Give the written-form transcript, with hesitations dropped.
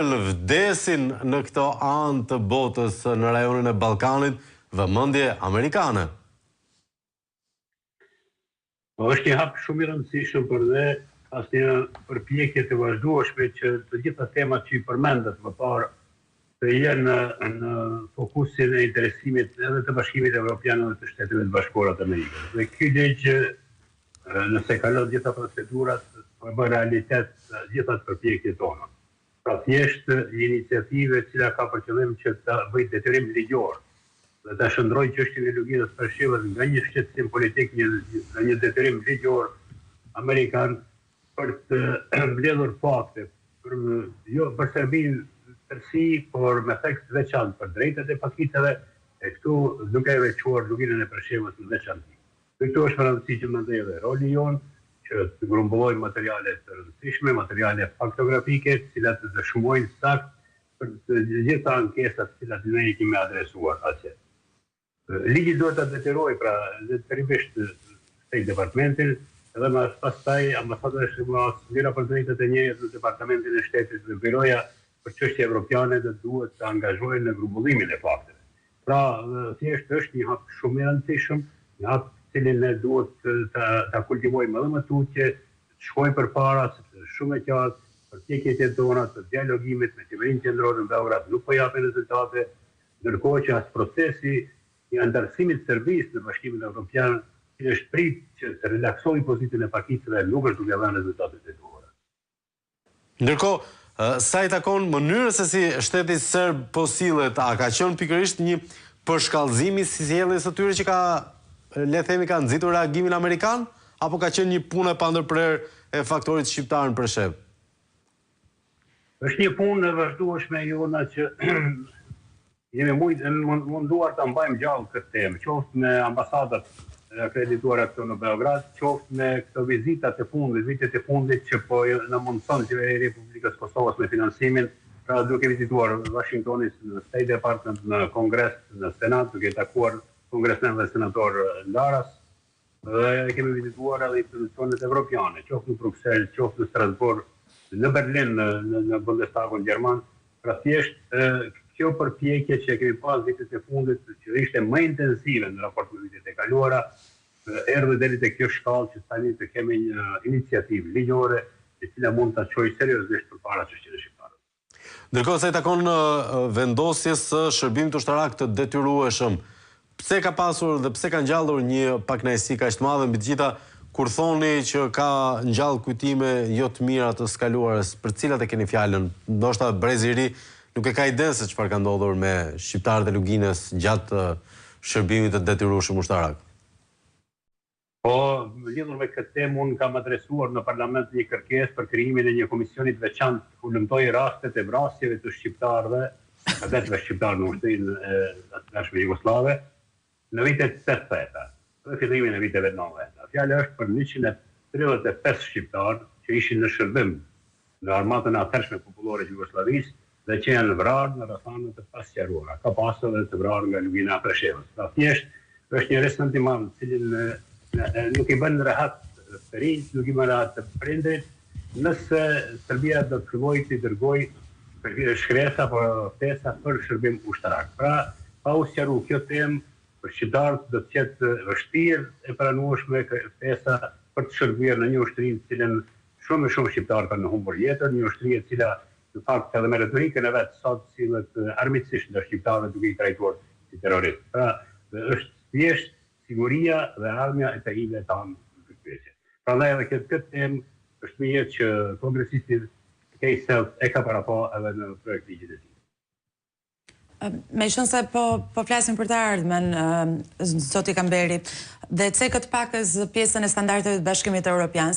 Vdesin në këto anë të botës në rajonin e Ballkanit, vëmendje amerikane. Po është një hap shumë i rëndësishëm për ne, pas një përpjekje të vazhdueshme që të gjitha temat që i përmendët më parë të jenë në, në fokusin e interesimit edhe të Bashkimit Evropian edhe të Shteteve të Bashkuara të Amerikës. Dhe ky ligj nëse kalon gjitha procedurat, po e bën realitet gjitha të përpjekjet tona. Pra thjesht një iniciativë e cila ka për qëllim që ta bëjë detyrim ligjor dhe ta shndërrojë çështjen e Luginës së Preshevës nga një shqetësim politik një në një detyrim ligjor amerikan për të mbledhur fakte për jo për Serbinë në tërësi, por me theks të veçantë për drejtat e pakicave e këtu duke e veçuar Luginën e Preshevës në veçanti. Dhe këtu është me rëndësi që mendoj edhe roli jonë, që të grumbullojmë materiale të rëndësishme, materiale faktografike, të cilat të dëshmojnë saktë për të gjitha ankesat të cilat ne i kemi adresuar atje. Ligji duhet ta detyrojë pra detyrimisht State Departmentin dhe më pastaj Ambasada e SHBA-së, Zyra për Drejtat e Njeriut në Departamentin e Shtetit dhe Byroja për Çështje Evropiane do duhet të angazhohen në grumbullimin e fakteve. Pra, thjesht është një hap shumë i rëndësishëm, një hap të cilin ne duhet ta ta kultivojmë edhe më tutje, të shkojmë përpara, sepse është shumë e qartë, përpjekjet e tona të dialogimit me qeverinë qendrore në Beograd nuk po japin rezultate, ndërkohë që as procesi i anëtarësimit të Serbisë në Bashkimin Evropian, i cili është prit që të relaksojë pozitën e pakicave, nuk është duke dhënë rezultatet e duhura. Ndërkohë, sa i takon mënyrës se si shteti serb po sillet, a ka qenë pikërisht një përshkallëzim i sjelljes së tyre që ka, le të themi, ka nxitur reagimin amerikan, apo ka qenë një punë e pandërprerë e faktorit shqiptar në Preshevë? Është një punë e vazhdueshme jona që Jemi munduar ta mbajmë gjallë këtë temë, qoftë me ambasadat e akredituara këtu në Beograd, qoftë me këto vizitat e fundit, vitet e fundit që po na mundëson Qeveria e Republikës së Kosovës me financimin, pra duke vizituar Washingtonin në State Department, në Kongres, në Senat, duke takuar kongresmenë dhe senatorë ndaras, Dhe kemi vizituar edhe institucionet evropiane, qoftë në Bruksel, qoftë në Strasburg, në Berlin, në, në, në Bundestagun gjerman. Pra thjesht kjo përpjekje që e kemi pas vitet e fundit, që ishte më intensive në raport me vitet e kaluara, erdhi deri te kjo shkallë që tani të kemi një iniciativë ligjore e cila mund ta çojë seriozisht përpara çështjen e shqiptarëve. Ndërkohë sa i takon vendosjes së shërbimit ushtarak të detyrueshëm, pse ka pasur dhe pse ka ngjallur një pakënaqësi kaq të madhe mbi të gjitha kur thoni që ka ngjallë kujtime jo të mira të së kaluarës, për cilat e keni fjalën? Ndoshta brezi i ri nuk e ka idenë se çfarë ka ndodhur me shqiptarët e Luginës gjatë shërbimit të detyrueshëm ushtarak. Po, lidhur me këtë temë unë kam adresuar në Parlament një kërkesë për krijimin e një komisioni të veçantë të hulumtojë rastet e vrasjeve të shqiptarëve, kadetëve shqiptarë në ushtrinë e atëhershme jugosllave në vitet tetëdhjeta dhe fillimin e viteve nëntëdhjeta. Fjala është për 135 shqiptarë që ishin në shërbim në armatën e atëhershme popullore të Jugosllavisë dhe që janë vrarë në rrethana të pasqaruara. Ka pasur edhe të vrarë nga Lugina e Preshevës. Pra thjesht është një resentiment të cilin nuk i bën rehat të rinjtë, nuk i bën rehat të prindërit, nëse Serbia do të fillojë të dërgojë shkresa apo ftesa për shërbim ushtarak. Pra, pa u sqaru kjo temë, për shqiptarët do të jetë vështirë e pranueshme ftesa për të shërbyer në një ushtri në të cilën Shumë e shumë shqiptarë kanë humbur jetën, një ushtri e cila në fakt edhe me retorikën e vet sot sillet armiqësisht ndaj shqiptarëve duke i trajtuar si terroristë. Pra, është thjesht siguria dhe ardhmja e të rinjve tanë në pikëpyetje. Prandaj edhe këtë këtë temë është mirë që kongresisti Kay Sels e ka parapa edhe në projektligjin e tij. Meqenëse po, po flasim për të ardhmen, zoti Kamberi, dhe cekët pakëz pjesën e standardeve të Bashkimit Evropian.